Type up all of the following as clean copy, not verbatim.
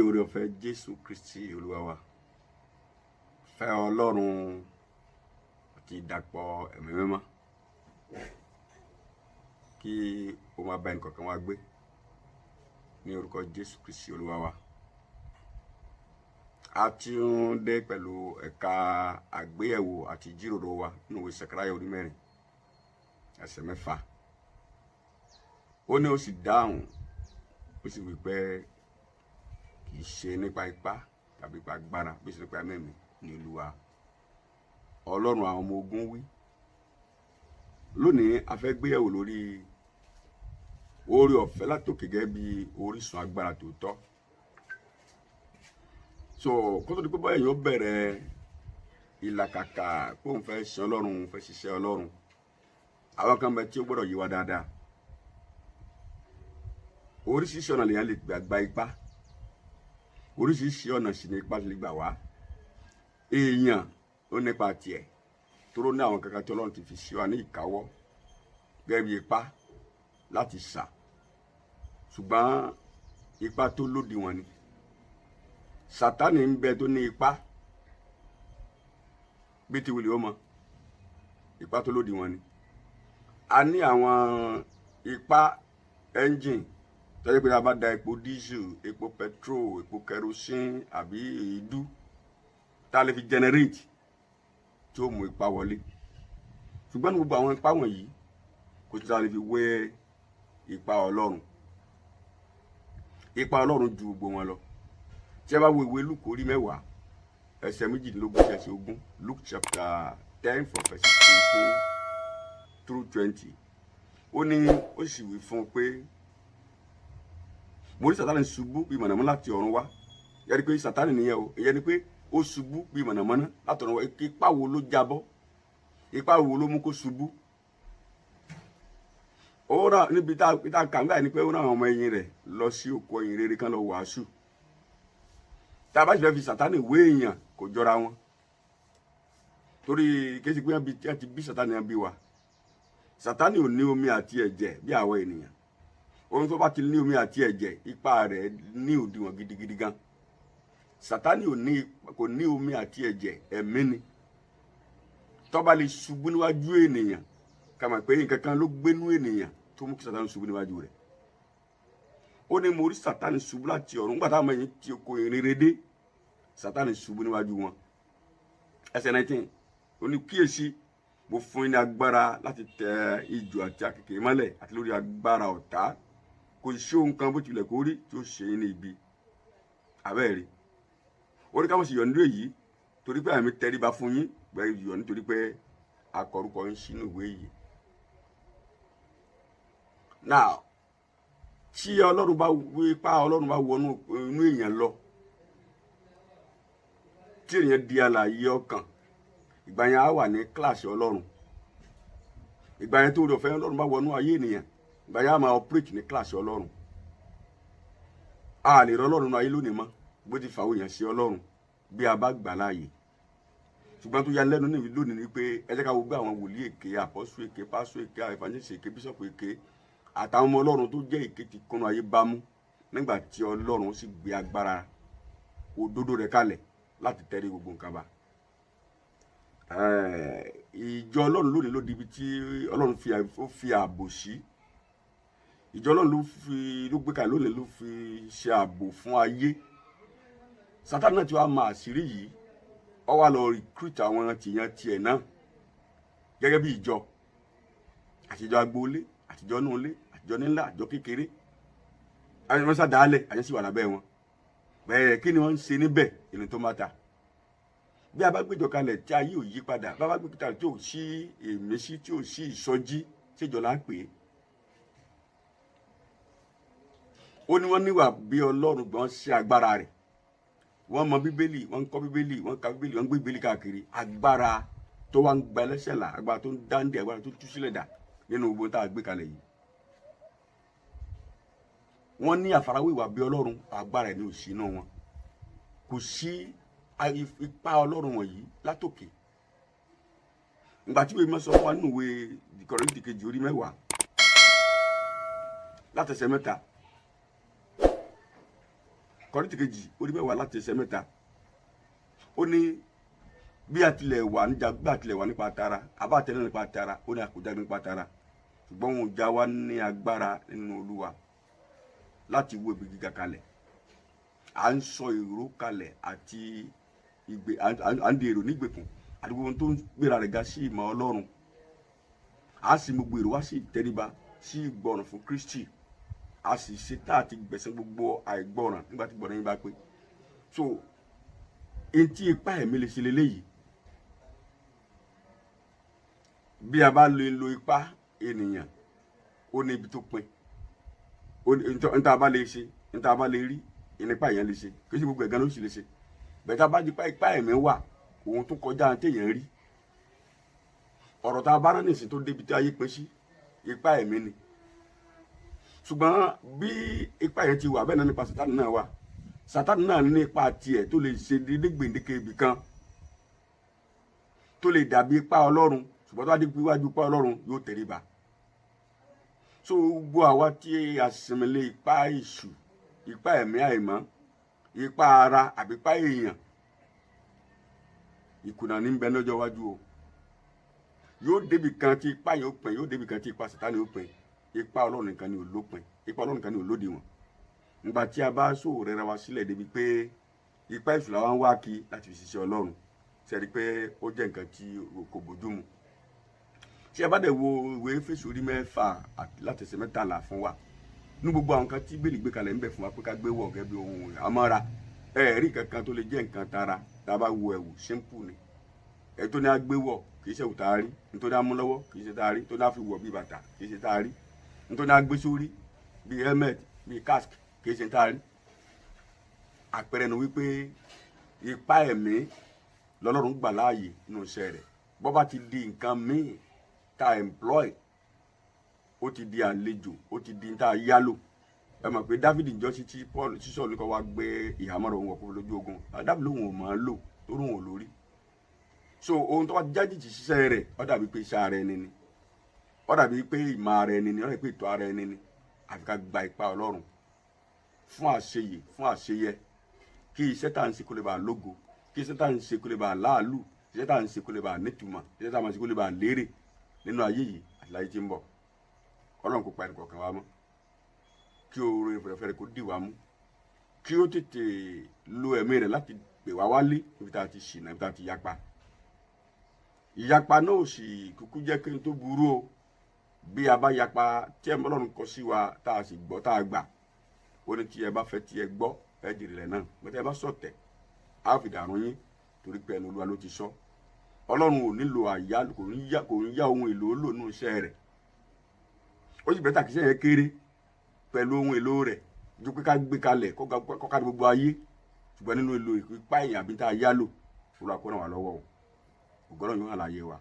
Oore ọ̀fẹ́ Jésù Kristi Olúwa wa, fẹ́ Ọlọ́run àti ìdàpọ̀ Ẹ̀mí Mímọ́ kí ó máa bá ẹnìkọ̀ọ̀kan wa gbé ní orúkọ Jésù Kristi Olúwa wa. A ti ń dé pẹ̀lú ẹ̀ka àgbéyẹ̀wò àti ìjíròrò wa nínú ìwé Sekaráyà orí 4, ẹsẹ̀ 6. Ó ní ó sì dáhùn, ó sì wí pé, "Kì í ṣe nípa ipá tàbí nípa agbára, bí ṣe nípa ẹ̀mí mi ní Olúwa Ọlọ́run àwọn ọmọ ogun wí." Lónìí, a fẹ́ gbéyẹ̀wò lórí oore ọ̀fẹ́ látòkè gẹ́gẹ́ bí orísun agbára tòótọ́. So kó tó di pé báyìí yóò bẹ̀rẹ̀ ìlàkàkà pé òun fẹ́ sin Ọlọ́run, òun fẹ́ ṣiṣẹ́ Ọlọ́run, àwọn kan bẹ tí ó gbọ́dọ̀ yé wa dáadáa. Oríṣiríṣi ọ̀nà lèèyàn lè gbà gba ipá, oríṣiríṣi ọ̀nà sì ni ipá lè gbà wá. Èèyàn ó nípa tiẹ̀ tóró ní àwọn kankan tí Ọlọ́run ti fi sí wa ní ìkáwọ́ gẹ́gẹ́ bí ipá láti sà, ṣùgbọ́n ipá tó lódiwọ̀n ni. Sátánì ń bẹ tó ní ipá bí ti wuli ó mọ, ipá tó lódiwọ̀n ni. A ní àwọn ipá engine tọ́jú pé a bá da epo diesel, epo petrol, epo kerosene àbí èédú tá a lè fi generate tí ó mú ipá wọlé. Ṣùgbọ́n ní gbogbo àwọn ipá wọ̀nyí, kò tí a lè fi wé ipá Ọlọ́run. Ipá Ọlọ́run ju gbogbo wọn lọ. Tí a bá wo ìwé Luke orí 10, ẹsẹ̀ 18 sí ẹsẹ̀ 20, Luke chapter 10 from verse 18 through 20, ó ní ó sì wí fún un pé, "Mo rí Sátánì ṣubú bí mọ̀nàmọ́ná láti ọ̀run wá." Yẹ́nì pé Sátánì nìyẹn o. Ìyẹn ni pé ó ṣubú bí mọ̀nàmọ́ná láti ọ̀run wá. Ipá wo ló jábọ́? Ipá wo ló mú kó ṣubú? Ó rà níbi tá a kà nígbà ni pé ó rán àwọn ọmọ ẹ̀yìn rẹ̀ lọ sí oko ìyìn rere kan lọ wàásù. Tá a bá sì fẹ́ fi Sátánì wé èèyàn, kò jọra wọn, torí kì í ṣe pé wọ́n ti bí Sátánì bí wa. Sátánì ò ní omi àti ẹ̀jẹ̀ bí àwọn ènìyàn. Ohun tó bá ti ní omi àti ẹ̀jẹ̀, ipa rẹ̀ ní òdiwọ̀n gidigidi gan. Sátánì ò ní, kò ní omi àti ẹ̀jẹ̀, ẹ̀mí ni. Tó bá lè ṣubú níwájú ènìyàn, ká mọ̀ pé nǹkan kan ló gbénú ènìyàn tó mú kí Sátánì ṣubú níwájú rẹ̀. Ó ní, "Mo rí Sátánì ṣubú láti ọ̀run." Nígbà táwọn ẹ̀yìn tí kò ìrìn dé, Sátánì ṣubú níwájú wọn. Ẹsẹ̀ 19, ó ní, "Kíyèsí, mo fún yín ní agbára láti tẹ ijò àti àkekèé mọ́lẹ̀ àti lórí agbára ọ̀tá. Kò sí ohun kan, bó tilẹ̀ kó rí, tí ó ṣe yín ní ibi." Abẹ́ẹ̀rí, ó ní ká mọ̀ sí yọ̀ nínú èyí, torí pé àmì tẹríba fún yín gbẹ yọ̀, nítorí pé a kọ orúkọ yín sínú ìwé yìí. Now, tí Ọlọ́run bá wí pa, Ọlọ́run bá wọnú inú èèyàn lọ, tí èèyàn di alààyè ọkàn, ìgbà yẹn á wà ní kíláàsì Ọlọ́run. Ìgbà yẹn tó rí ọ̀fẹ́ Ọlọ́run bá wọnú ayé ènìyàn, ìgbà yẹn á máa operate ní kíláàsì Ọlọ́run. A lè rọ Ọlọ́run nínú ayé lónìí mọ́ bó ti fàwọn èèyàn sí Ọlọ́run bí a bá gbà láàyè. Ṣùgbọ́n tó ya lẹ́nu níbi lónìí ni pé ẹ jẹ́ ká wo gbé àwọn wòlíì èké, àpọ́sù èké, pásù èké, evangelist èké, bíṣọ̀pù èké àtàwọn ọmọ Ọlọ́run tó jẹ́ èké ti kúnnú ayé bámú, nígbà tí Ọlọ́run sì gbé agbára òdodo rẹ̀ kalẹ̀ láti tẹ̀lé gbogbo nǹkan bá. Ìjọ Ọlọ́run lónìí ló di ibi tí Ọlọ́run ó fi ààbò sí. Ìjọ Ọlọ́run ló fi ló gbé kalẹ̀ lónìí, ló fi ṣe ààbò fún ayé. Sátánì náà ti wá máa àṣírí yìí, ó wá lọ recruit àwọn tìyàn tiẹ̀ náà gẹ́gẹ́ bí ìjọ, àtijọ́ agboolé, àtijọ́ nulẹ̀, àtijọ́ nílá, àtijọ́ kékeré. Àwọn ìwọ́n sàdáálẹ̀ àyẹ̀ sì wà lábẹ́ wọn bẹ́ẹ̀. Kí ni wọ́n ń ṣe níbẹ̀? Ìní tó má ta bí a bá gbéjọ kalẹ̀ tí ayé ò yí padà, bá a bá gbéjọ kalẹ̀ tí ò sí ìmísí, tí ò sí ìsọjí, ṣèjọ là ń pè é. Ó ní wọ́n níwà bí Ọlọ́run gbọ́n sí agbára rẹ̀. Wọ́n mọ Bíbélì, wọ́n ń kọ́ Bíbélì, wọ́n ń ka Bíbélì, wọ́n ń gbé Bíbélì káàkiri. Agbára tó wá ń gba ẹlẹ́ṣẹ̀ là, agbára tó ń dáńdé, agbára tó tú sílẹ̀ dà nínú gbogbo tá a gbé kalẹ̀ yìí. Wọ́n ní àfarawé ìwà bí Ọlọ́run, agbára ẹ̀ ní òsì inú wọn. Kò sí ipá Ọlọ́run wọ̀nyí látòkè. Ìgbà tí ìwé mímọ́ sọ fún wa nínú ìwé Kọ́ríńtì kejì orí 10 látẹsẹ̀ 3. Kọ́ríńtì kejì orí 10 láti ẹsẹ̀ 3, ó ní bí a tilẹ̀ wà níjà, bí a tilẹ̀ wà nípa tara, àbá tẹ̀lé nípa tara, ó ní àkójá nípa tara, ṣùgbọ́n òun já wa ní agbára nínú Olúwa láti wó ibi gíga kalẹ̀. À ń sọ èrò kalẹ̀ àti ìgbè, à ń di èrò nígbèkùn àti gbogbo ohun tó ń gbéra rẹ̀ ga sí ìmọ̀ Ọlọ́run. À sì gbogbo èrò wá sí ìtẹríba sí ìgbọràn fún Kristi. A sì ṣe tá àti gbẹ̀san gbogbo àìgbọràn nígbà tí gbọràn yín bá pé. So etí ipá ẹ̀mí lè ṣe leléyìí. Bí a bá lè lo ipá ènìyàn, ó ní ibi tó pin, ó ní níta bá lè ṣe, níta bá lè rí, nípa èèyàn lè ṣe. Kì í ṣe gbogbo ẹ̀gán ló sì lè ṣe bẹ́ẹ̀. Tá a bá di ipá ẹ̀mí wà, òun tó kọjá téèyàn rí. Ọ̀rọ̀ tá a bá rán nìsín tó débi tí ayé pín sí, ipá ẹ̀mí ni. Ṣùgbọ́n bí ipá yẹn ti wà, bẹ́ẹ̀ náà nípa Sátánì náà wà. Sátánì náà ní ipa tiẹ̀ tó lè ṣe déédéé gbèǹdéke ibì kan tó lè dàbí ipá Ọlọ́run, ṣùgbọ́n tó bá dé iwájú ipá Ọlọ́run, yóò tẹríba. So gbogbo àwa tí a sinmi ipá èṣù, ipá ẹ̀mí àìmọ́, ipá ara àbí ipá èèyàn, ìkùnà ní bẹ lọ́jọ́ iwájú o. Yóò débi kan tí ipá yẹn ó pin, yóò débi kan tí ipá Sátánì ó pin. Ipá Ọlọ́run nìkan ni ò lópin, ipá Ọlọ́run nìkan ni ò lódiwọ̀n. Nígbà tí a bá sòwò rẹra wa sílẹ̀ débi pé ipá èṣù làwọn ń wá kí láti fi ṣiṣẹ́ Ọlọ́run, ṣe rí pé ó jẹ́ nǹkan tí kò bójú mu. Tí a bá dẹ̀ wo ìwé Éfésù orí 6 láti ẹsẹ̀ 13 fún wa, ní gbogbo àwọn kan tí Bíbélì gbé kalẹ̀ ń bẹ̀ fún wa pé ká gbé wọ̀ gẹ́gẹ́ bí ohun àmọ́ra, ẹ̀ẹ́rì kankan tó lè jẹ́ nǹkan tara. Tá a bá wo ẹ̀wù, simple ni. Ẹ̀ tó ní a gbé wọ̀ kì í ṣe ẹ̀wù tá a rí, nítorí a mú lọ́wọ́ kì í ṣe tá a rí, tó ní a fi wọ̀ bí bàtà kì í ṣe tá a rí, nítorí a gbé sórí bí helmet, bí casque, kì í ṣe tá a rí. Àpẹẹrẹ nu wípé ipá ẹ̀mí lọ́lọ́run gbà láàyè nínú iṣẹ́ rẹ̀. Bọ́ bá ti di nǹkan míì tá a employ, ó ti di àlejò, ó ti di tá a yálò. Ẹ mọ̀ pé Dáfídì ń jọ́sí tí Paul sísọ ní kó wá gbé ìhámọ́ra òun wọ̀ kó lójú ogun, Dáfídì lòun ò máa lò tó lóun ò lórí. So ohun tó bá jájìjì ṣiṣẹ́ rẹ̀, ó dàbí pé iṣẹ́ ara ẹni ni, ó dàbí pé ìmọ̀ ara ẹni ni, ó dàbí pé ètò ara ẹni ni. Àfi ká gba ipá Ọlọ́run fún àṣeyè, fún àṣeyẹ, kí iṣẹ́ tá à ń ṣe kó lè bá a lógo, kí iṣẹ́ tá à ń ṣe kó lè bá a láàlú, iṣẹ́ tá à ń ṣe kó lè bá a nítumọ̀, iṣẹ́ tá à ń ṣe kó lè bá a lérè nínú ayé yìí àti láyé tí ń bọ̀. Ọlọ́run kó pa ẹnì kọ̀ọ̀kan wa mọ́, kí oore fẹ̀rẹ̀fẹ̀rẹ̀ kó dì wá mú, kí ó tètè lo ẹ̀mí rẹ̀ láti pè wá wálé níbi tá a ti ṣìnà, níbi tá a ti yapa. Ìyapa náà ò sì kúkú jẹ́ kí n tó burú o. Bí a bá yapa tí ẹ̀mí Ọlọ́run kọ sí wa, tá a sì gbọ́, tá a gbà, ó ní tí ẹ bá fẹ́ tí ẹ gbọ́, ẹ jèrè rẹ̀ náà. Bẹ́tẹ̀ ẹ bá sọ̀tẹ̀, á fi dàrún yín, torí pé ẹnu Olúwa ló ti sọ. Ọlọ́run ò nílò àyá, kò ń yá ohun èlò lò nínú iṣẹ́ rẹ̀. Ó sì better kí iṣẹ́ yẹn kéré pẹ̀lú ohun èlò rẹ̀ ju pé ká gbé kalẹ̀ kó kárí gbogbo ayé, ṣùgbọ́n nínú èlò ìpá èèyàn àbí tá a yá lò. Olúwa kó ràn wá lọ́wọ́ o. Ògo Ọlọ́run yóò hàn láyé wa.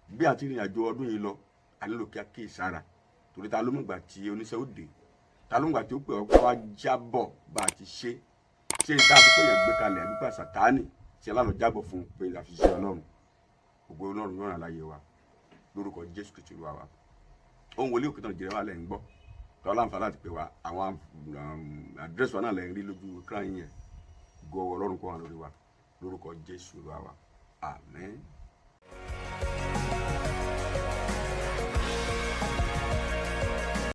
Bí àti ìrìn àjò ọdún yìí lọ, a nílò kí a kíyè sára, torí ta ló mọ̀gbà tí oníṣẹ́ ó dé? Ta ló mọ̀gbà tí ó pè ọ́ wá jábọ̀ bá a ti ṣe ṣé tá a fi pé èèyàn gbé kalẹ̀ àbí pé Sàtáánì tí alálọ̀ jábọ̀ fún pé a fi ṣe Ọlọ́run? Ògo Ọlọ́run yóò hàn láyé wa lórúkọ Jésù Kristi Olúwa wa. Ohun wòlíì òkè tán jẹrẹ wà lẹ́yìn gbọ́ tọ́ láǹfààní láti pè wá. Àwọn àdírẹ́sì wa náà lẹ́yìn rí lójú kíláyìn yẹn. Ògo Ọlọ́run kó wà lórí wa lórúkọ Jésù Olúwa wa. Àmín.